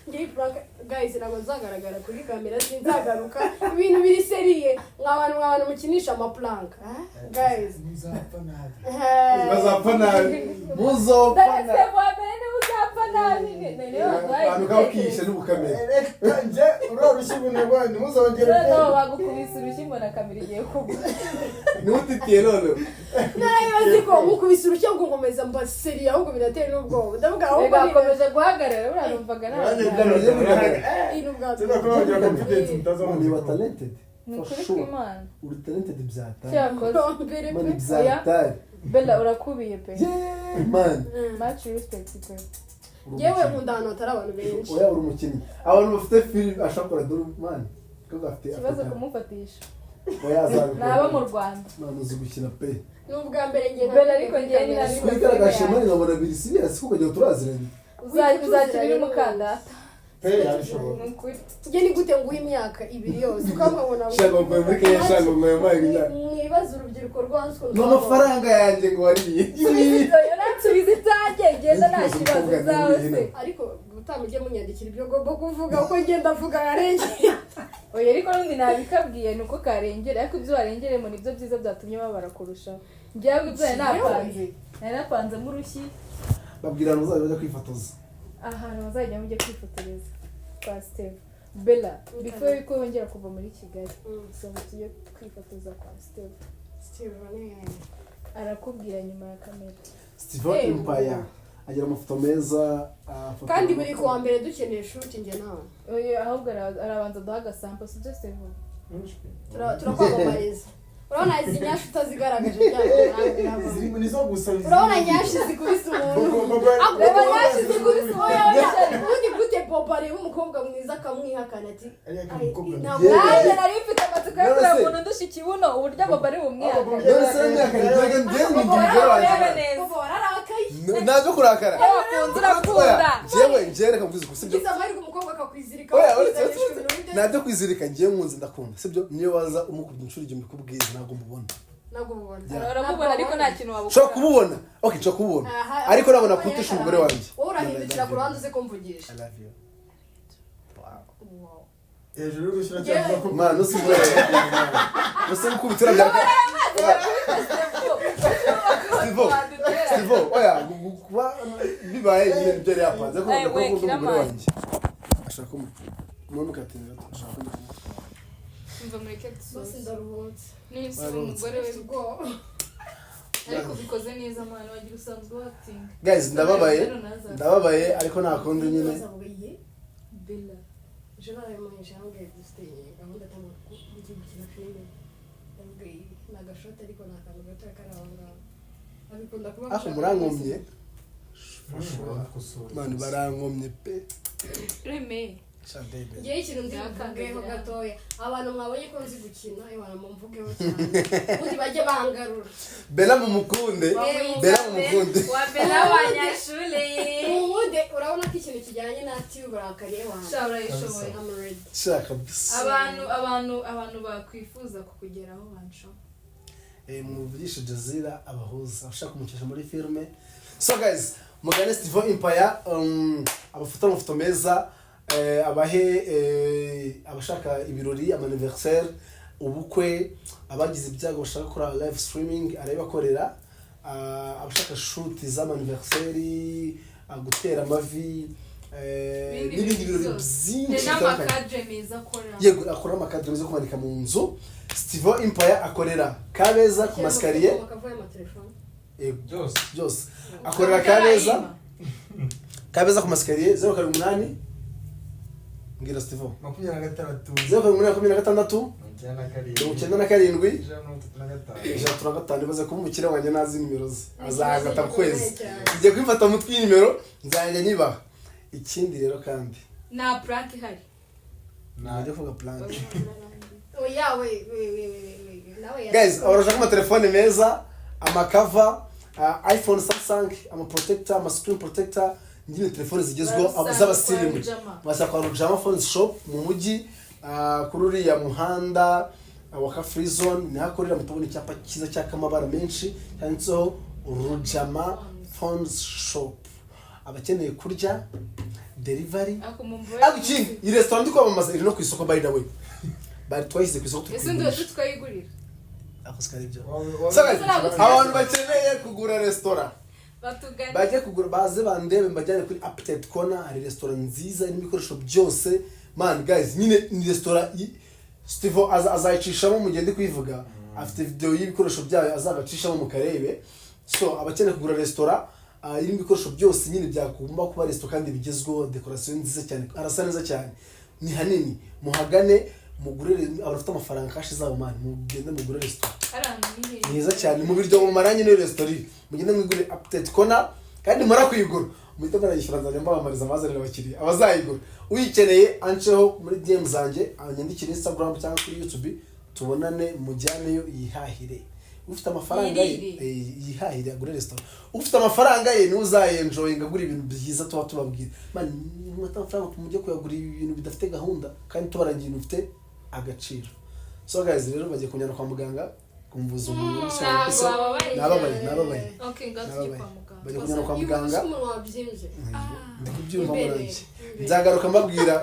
Ngiyi prank, guys, ntabwo nzagaragara kuri kamera, sinzagaruka. Ibintu biri sérieux, mwa bantu mukinisha amaprank, guys. Muzapfa nabi. Bazapfa nabi. Muzopfa nabi. Ndetse wa mbere niba uzapfa nabi niwe waguhaye Akantu kaba kihishe n'ubukamera. Reka njye uriya rushyi bunebwa ntimuzongere. Noneho bagukubise urushyi mbona kamera igiye kugwa. Niwe utitiye noneho. Narabibazi ko mukubise urushyi ngo nkomeza mba sérieux, ahubwo biratera n'ubwoba, ndavuga ahubwo Reka akomeje guhagarara, buriya numvaga Nanjye ntabwo ni ubwa Tuza kuba bagira confidence mutaza Man, you are talented. Ni For ukuri sure. kw'Imana. Uri talented byatari. Cyakoze. Mbere Man, pe. byatari. Bella, urakubiye pe. Yeah, man. Much respect pe. Uri Yewe, umukinnyi. nkunda ahantu hatari abantu benshi. Oya, uri umukinnyi. Abantu bafite filime ashobora dore man. Kuko afite Ikibazo afite kumufatisha. Oya, azabikora. Naba mu Rwanda. Man, uzi gukina pe. Ni ubwa mbere njye Bella, ariko njye ni nari- Twigaragaje man, nkabona biri serious kuko kugira ngo turaziranye. Uzakina uri mukandata. Pe, yabishobora. Ni ukuri. Njye ni gute nguha imyaka 2 yose ukabona? Shaka ngo muri Kenya, shaka ngo yampaye imyaka. Mwibaze urubyiruko rwanze ukuntu Ni amafaranga yanjye ngo wariye. Subiza ibyanjye, ngenda nta kibazo zawe se. Ariko ubutaha mujye munyandikira ibyo ngomba kuvuga uko ngenda mvuga arengera. Oya, ariko n'undi nabikabwiye ni uko karengera, ariko ibyo warengeremo nibyo byiza byatumye babara kurushaho. Njyewe ibyo nari napanze, nari napanzemo urushyi. Babwira abantu bazajya bajya kwifotoza. Ahantu bazajya mujya kwifotoreza kwa Steve. Bella, before yuko wongera kuva muri Kigali, so ngo tujye kwifotoza kwa Steve. Arakubwira nyuma ya kamera. Steve Empire agira amafoto meza afotora. Kandi buri kuwa mbere dukeneye shoot njye nawe. Oya, ahubwo arabanza aduha agasampo, sibyo Steve? Turakwamamariza. Urabona izi nyashi utazigaragaje byaba Ziri muri zo gusa. Urabona nyashi zikubise umuntu. Reba nyashi zikubise Oya, umuntu. oya, ubundi gute Bobo areba umukobwa mwiza akamwihakana ati Ariko "Ai, umukobwa ntabwo Nanjye nari mfite amatsiko yo kureba None se- umuntu undusha ikibuno, uburyo Bobo ari bumwihakane. None se imyaka nigeraga njyewe nkigira umugore wanjye. Urebe neza. Bobo wararakaye. Ntabyo kurakara. Iyo wakunze urakunda. Njyewe njyewe reka mvuze uko, sibyo? Ugize amahirwe umukobwa akakwizirika. Oya, wakwizanisha ibintu bideze. Ntabyo kwizirika. Njyewe nkunze ndakunda, sibyo? Niyo waza umukubye inshuro 1000 kubwiza, ntabwo mubona. Ntabwo ububona. Uramubona ariko nta kintu wabukora. Nshobora kumubona, okay, nshobora kumubona, Aha, ariko ntabwo oya, nakutisha umugore wanjye. Wowe urahindukira ku ruhande uze kumvugisha. I love you. Wow. Hejuru y'urushyira cyangwa ko Mana, nusi gukubitira bya Steve, Steve, oya, kuba bibaye nyine nibyo yari yapanze, ariko Ay, ntabwo we, akunda umugore Kiramani. wanjye. Ashaka ko mumukatira gato, ashaka ko Umva, mureke Bose dusoze. ndaruhutse. Nisi umugore we. Ubwoba. Ariko ubikoze neza mwana, wagira usanzwe watinga. Guys, ndababaye, ndababaye, ariko nta kundi nyine. Bazavuga iye. Bella. Ejo narabimuhishe, yambwiye dufite gahunda atanga mugiye gukina filime, ndamubwiye ni agashoti ariko ni akantu gato kari aho ngaho, abikunda kuba. Ariko murankomye. Mani, barankomye pe. Reme. Ngewe ikintu nzi mvugeho gatoya, abantu mwabonye ko nzi gukina, abantu mumvugeho cyane, ubundi bajye bangarura. Bella mumukunde, Bella mumukunde. Wa Bella wa Nyashule. Ubundi urabona ko ikintu kijyanye na ati uburakari wanjye. Sha, urayishoboye. I'm ready. Shaka bisa. Abantu bakwifuza kukugeraho bansho? Muvugishe Jazira abahuza abashaka kumukesha muri filime. So guys, mugane Steve Empire, abafite amafoto meza, abahe abashaka ibirori, ama anniversaire, ubukwe, abagize ibyago bashaka gukora live streaming arabibakorera. Abashaka shoot z'ama anniversaire, gutera amavi, n'ibindi birori byinshi bitandukanye. N'amakadre meza akora. Yego, akora amakadre meza yo kumanika mu nzu. Steve Empire akorera Kabeza ku masikariye. Bakavuye amatelefone. Yego. Byose. Byose akorera Kabeza, Kabeza ku masikariye, 078, mbwira Steve. 26. 078 26 97. 97. 135. 105. Ibaze kuba umukire wanjye ntazi nimero ze, azahagata ku kwezi. Ngiye kwifata mutwe iyi nimero, nzajya nyibaha. Ikindi rero kandi, Nta prank ihari. ntajya kuvuga prank. Oya, we we we we we, nawe. Guys, abarashaka amatelefone meza, amacover, iPhone, Samsung, ama protector, ama screen protector, nyine telefone zigezweho Barasanga z'abasirimu. kwa Rujama. Basanga kwa Rujama Phones Shop mu mujyi, kuri uriya muhanda wa ka free zone niho akorera. Mutabona icyapa cyiza cyaka amabara menshi cyanditseho Rujama Phones Shop. Abakeneye kurya delivery. Ako mumvuye. Ariko ikindi, iyi restaurant ndi kwamamaza iri no ku isoko, by the way, bari twayishyize ku isoko, turi Ese nduwe kuyigurisha. tutwayigurira? Ako sikari ibyo. So guys, abantu bakeneye kugura resitora Batugane. bajye kugura, baze bandebe mbajyane kuri Appetite Corner. Hari resitora nziza irimo ibikoresho byose. Man, guys, nyine ni resitora Steve azayicishamo, mugende kuyivuga, afite video y'ibikoresho byayo azabacishamo mukarebe. So abakeneye kugura resitora irimo ibikoresho byose nyine byagomba kuba resitora kandi bigezweho, decoration nziza cyane, arasa neza cyane, ni hanini, muhagane mugure. Abafite amafaranga cash zabo, man, mugende mugure resitora. Hari ahantu ni heza. Ni heza cyane mu biryo, mu marangi niyo resitora iri. Mugende mwigure Appetite Corner, kandi mara kuyigura muhite murayishyura, nzajya mbamamariza mbazanira abakiriya. Abazayigura, uyikeneye anceho muri DM zanjye, anyandikire Instagram cyangwa kuri YouTube, tubonane, mujyaneyo yihahire. Ufite amafaranga ye Yirire. Yihahire agure resitora. Ufite amafaranga ye niwe uzayenjoyinga agura ibintu byiza tuba tubabwira. Man, mwata amafaranga mujye kuyagura ibintu bidafite gahunda kandi tubarangira ibintu bifite agaciro. So guys, rero bagiye kunjyana kwa muganga kumvuza umuntu. Ntabwo wababaye? Nababaye, nababaye. Okay, ngaho tujye Nababaye. kwa muganga. Bajya kunjyana kwa muganga. Umuntu wabyimbye. Ndi kubyumva Imbere. murangi, nzagaruka mbabwira.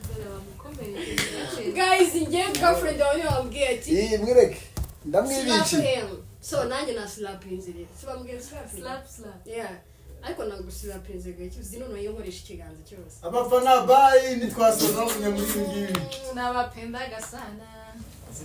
Dore bamukomerekeje. Guys, ngewe girlfriend wawe niwe wambwiye ati Iyi mwireke slap ndamwibikiye. him, so nanjye naslapinze rero, si bambwiye slap? Slap, slap. Yeah, ariko ntabwo slapinze gake, uzi noneho iyo nkoresha ikiganza cyose. Abafana, bye, ntitwasoza muri ibi ngibi. Tunawapendaga sana.